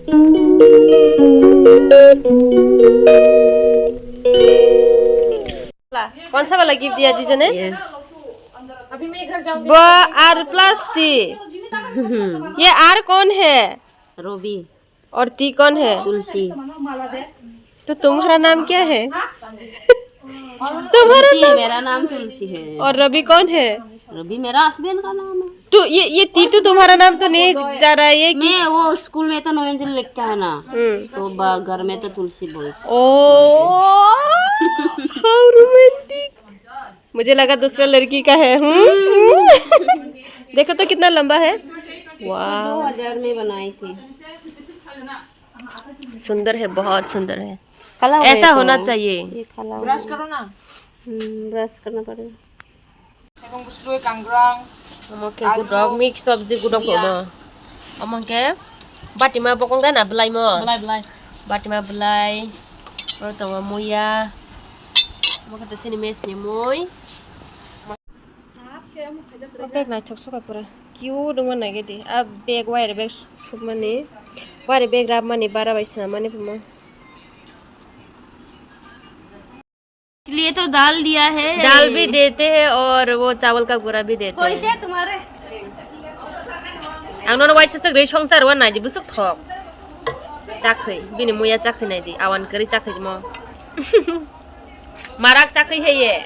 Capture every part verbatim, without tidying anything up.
कौन सा वाला गिफ्ट दिया जीजा ने? ये। वो आर प्लस टी। ये आर कौन है? रवि। और टी कौन है? तुलसी। तो तुम्हारा नाम क्या है? तुम्हारा तुलसी है, नाम मेरा नाम तुलसी है। और रवि कौन है? रवि मेरा हस्बैंड का नाम है। तो ये, ये टी तो तुम्हारा नाम तो नहीं जा रहा है, ये कि मैं वो स्कूल में तो नोएंजल लिखता है ना, हम्म। तो ब-, घर में तो तुलसी बोलते। ओ, how romantic। मुझे लगा दूसरा लड़की का है। हम्म। देखो तो कितना लंबा है। वाह। दो हज़ार में बनाई थी। सुंदर है, बहुत सुंदर है। काला हो ऐसा गया होना तो। चाहिए। ये काला हो गया। ब्रश करो ना। हम्म, ब्रश करना पड़ेगा। Omo khe gudok, mix sabji gudok omo. Omo khe batima bokong da na bwlai mo? Bwlai, bwlai. Batima bwlai. Oro tongo muya. Omo khe to sini mess ni mui. O bag naithok sukha pura. Cute wngma nai gede. A bag wire bag sukmani. Wire bag rabmani bara bai swnamani puma. इसलिए तो डाल दिया है। डाल भी देते हैं और वो चावल का गुरा भी देते हैं। कैसे तुम्हारे? Ang nono waisa swk rwi songsar o naidi bwswk thok. Chakhwi, bini muya chakhwi naidi, awan kwrwi chakhwi mo. Marak chakhwi heye.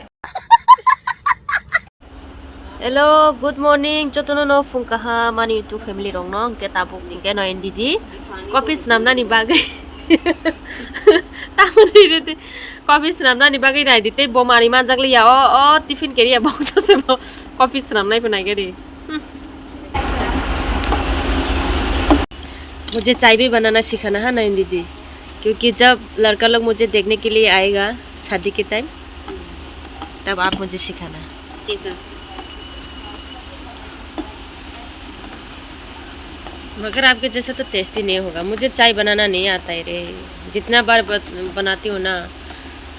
Hello, good morning, jotono no phung kaham ani YouTube family rokno, hwnkhe tabuk hwnkhe Noyendidi coffee swnamnani bagwi. Tamoni rwdi coffee swnamnani bagwi naidi tei bo mari manjak liya o, o tiffin keriya box o se bo coffee swnamnai phnai gari. Hmm. मुझे चाय भी बनाना सिखाना है नयन दीदी, क्योंकि जब लड़का लोग मुझे देखने के लिए आएगा शादी के टाइम, तब आप मुझे सिखाना। ठीक है। मगर आपके जैसा तो टेस्टी नहीं होगा। मुझे चाय बनाना नहीं आता है रे। जितना बार ब-, बनाती हूँ ना,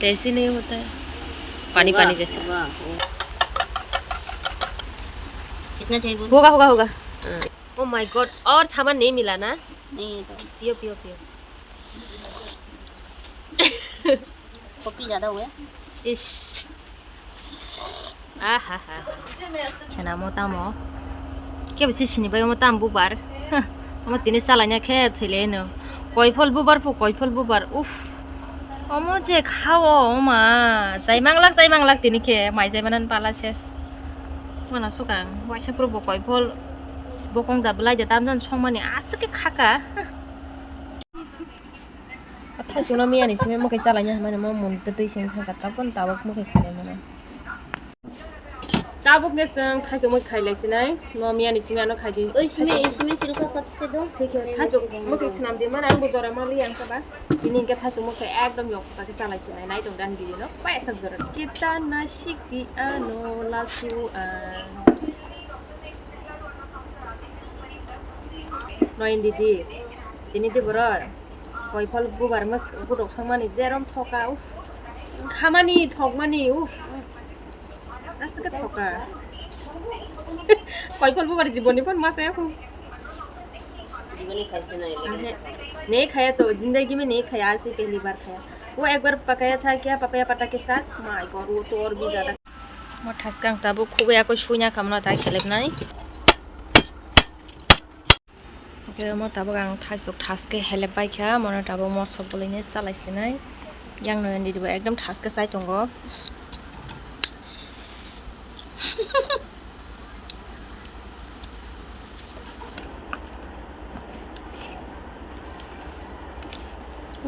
टेस्टी नहीं होता है। पानी, वाह, पानी जैसा। वाह, वाह। कितना चाहिए बोलो? होगा, होगा, होगा। हाँ। Oh my God, और सामान नहीं मिला ना? नहीं है तो। पियो, पियो, पियो। कॉफी ज्यादा हुआ है। इश। Ahaha. Khena mo tamo. Kebo si sini bai omo tam bubar. Huh. Omo tini salai na khe thwile no. Koiphol bubar pho koiphol bubar. Uff. Omo je khao oma. Jai manglak jai manglak tini khe mai jai manan pala ses. Mana sukang. Waisa puro bo koiphol. Bokong da belai da tam jan songmani aswk khe khaka. Huh. Thaisukno miyani simi mwkhwi chalaina hinmani mo muni twi simi thangkha, tabukno tabuk mwkhwi khainai mano. Tabukno chwng thaisuk mwkhwi khailai sinai, mo miyani simi ano khaidi. Oy, simi, simi silka katte do. Thik hai, thaisuk mwkhwi swnam di mano, ang bo jora ma li ang kha ba. Tini hinkhe thaisuk mwkhwi ekdom yoksa khe chalai sinai, nai tong dan giri no, paisa jora. Kita na sikti ano lasiu ang. Noyendidi. Tini di borok koiphol bubar muk gudok songmani jerom thoka, uff. Khamani thokmani, uff. Aswk thoka. Koiphol bubar jiboni phan ma chaya khu. Jiboni khaisi nai le. नहीं खाया तो, जिंदगी में नहीं खाया, आज से पहली बार खाया। वो एक बार पकाया था क्या, पपाया पटा के साथ? My God, वो तो और भी ज्यादा। Mo thaskang tabuk khugwi akoi suina khamna tai seleknai. Hwnkhe omo tabuk ang thaisok thaske helep baikha, mono tabuk mosok bwlwini chalai sinai. Yang no nini bo ekdom thaske chai tongo.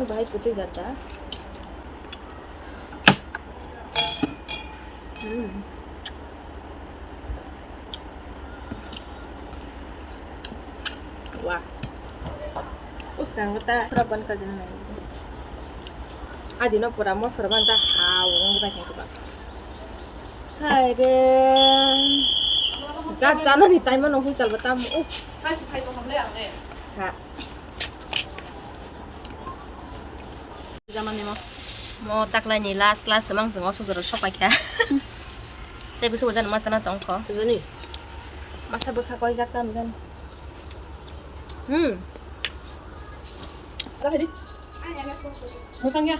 Bahai kwtwi jata. Hmm. Wah. Uskang ta pura ban ka din nai. Adi no pura mosor ban ta ha wong ba khe ba. Hai re. Ja jana ni time no hui chal ba tam. Uh. Ha. Mo taklai ni last last mang jeng osok jora sopai kha. Tei bwswk jan ma chana tong kho. Tubani. Masa bwkha koi jak tam jan. Hmm. Musang ya.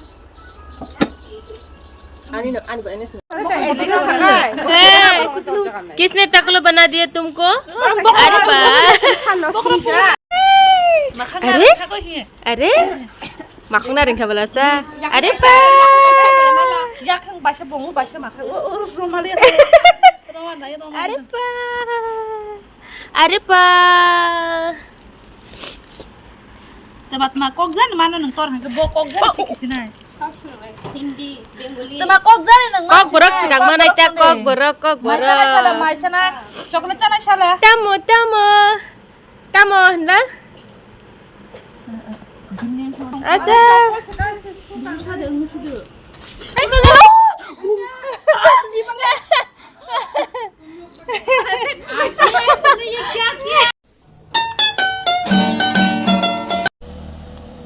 Ani no, ani ba N S no. Hey, किसने तकलो बना दिया तुमको? अरे बा। अरे? अरे? Makhung na ringkha bala sa. Are pa. Yakhang baisa bongo baisa makhai. O, o, rus romali. Roma nai, roma nai. Are pa. Are pa. Tebat ma kok jan mano nang tor hangke bo kok jan kisi nai. Hindi, Bengali. Tema kok jan nang. Kok borok sikang manai ta kok borok, kok borok. Mai sana sala, mai sana. Chocolate sana sala. Tamo, tamo. Tamo hinla? Acha.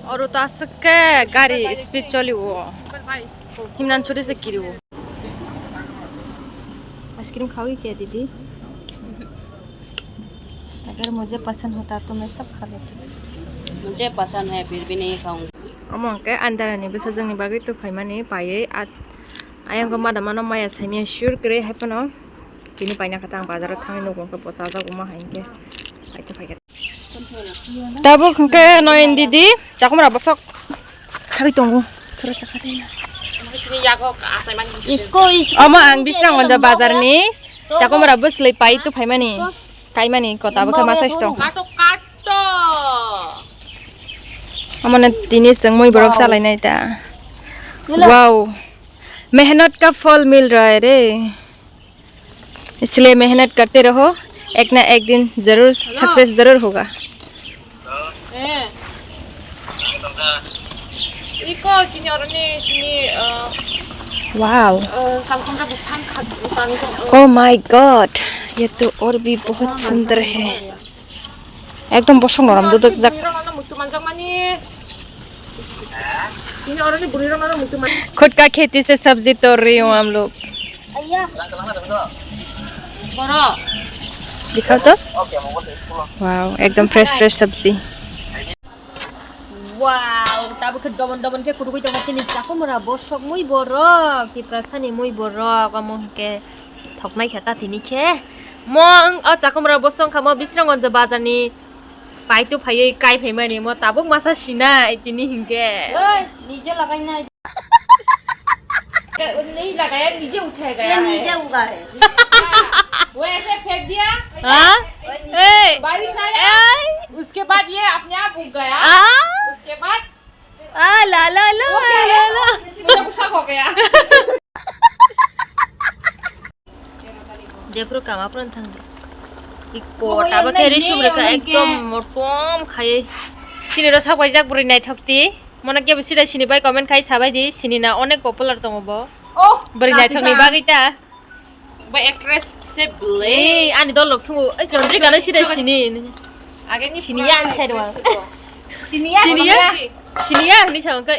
Oro ta aswk khe gari speed choli o. Himnan chori se kiri o. Ice cream khawi khe didi. अगर मुझे पसंद होता तो मैं सब खा लेती। मुझे पसंद है फिर भी नहीं खाऊंगी। Omo hwnkhe ani dara ni bwsajwk ni bagwi tubuphaimani paiwi at ayang khe madam ano maya saimya sure kwrwi hai phano tini paina khe ta ang bazar o thangwi nugo hwnkhe bwsajwk omo hai hwnkhe paitubuphaikha. Tabuk hwnkhe Noyoni didi chakumra bwswk khagwi tongo. Thoro chakha tei. Isko, isko. Omo ang Bisranggonja bazar ni chakumra bwslwi pai tubuphaimani. Kaimani kota bo khe masa stong. Kato, kato. Amone tini chwng mui borok chalainai ta. Wow. मेहनत का फल मिल रहा है रे, इसलिए मेहनत करते रहो, एक ना एक दिन जरूर सक्सेस जरूर होगा। Iko chini oroni chini, uh, wow, uh, kalkondra buphang khak-, buphang, uh, oh my God, ये तो और भी बहुत सुंदर है। Ekdom bosong norom duduk jak. Bwrwi rok no muitu manjak mani. Chini oroni bwrwi rok no muitu man. खुद का खेती से सब्जी तोड़ रही हूँ हम लोग। Boro. दिखाओ तो। Wow, एकदम फ्रेश फ्रेश सब्जी। Wow, tabuk khe dobon dobon khe kurugwi tongo chini chakumra bosok mui borok, Tiprasani mui borok, omo hwnkhe thoknai khe ta tini khe. Mo ang o chakumra bosong kha mo Bisranggonjo bazarni paitu phaiwi kai phaimani mo tabuk masa sinai tini hwnkhe. Oi, nije lagai nai. नहीं लगाया, नीचे उठेगा। ये नीचे उगा है। हाँ, वो ऐसे फेंक दिया। हाँ? ए, बारिश आया। ए। उसके बाद ये अपने आप उग गया। हाँ? उसके बाद आ, ला, ला, ला, वो क्या है? ला, ला। मुझे गुस्सा हो गया। Jephru kama phuru thangdi. Iko tabo khe ri sumrwkha ekdom motom khaiwi. Chini ro sak paijak bwrwi naithok ti. Mono kebo sida sini bai comment khai sabai di. Sini na onek popular tongo bo. Oh, bwrwi naithok ni bagwi ta. Ba actress se ble. Ani dol lok sungo. Ei Chandrika no sida sini. Age ni sini ya ani side wa. Sini ya. Sini ya. Sini ya ni sa ka.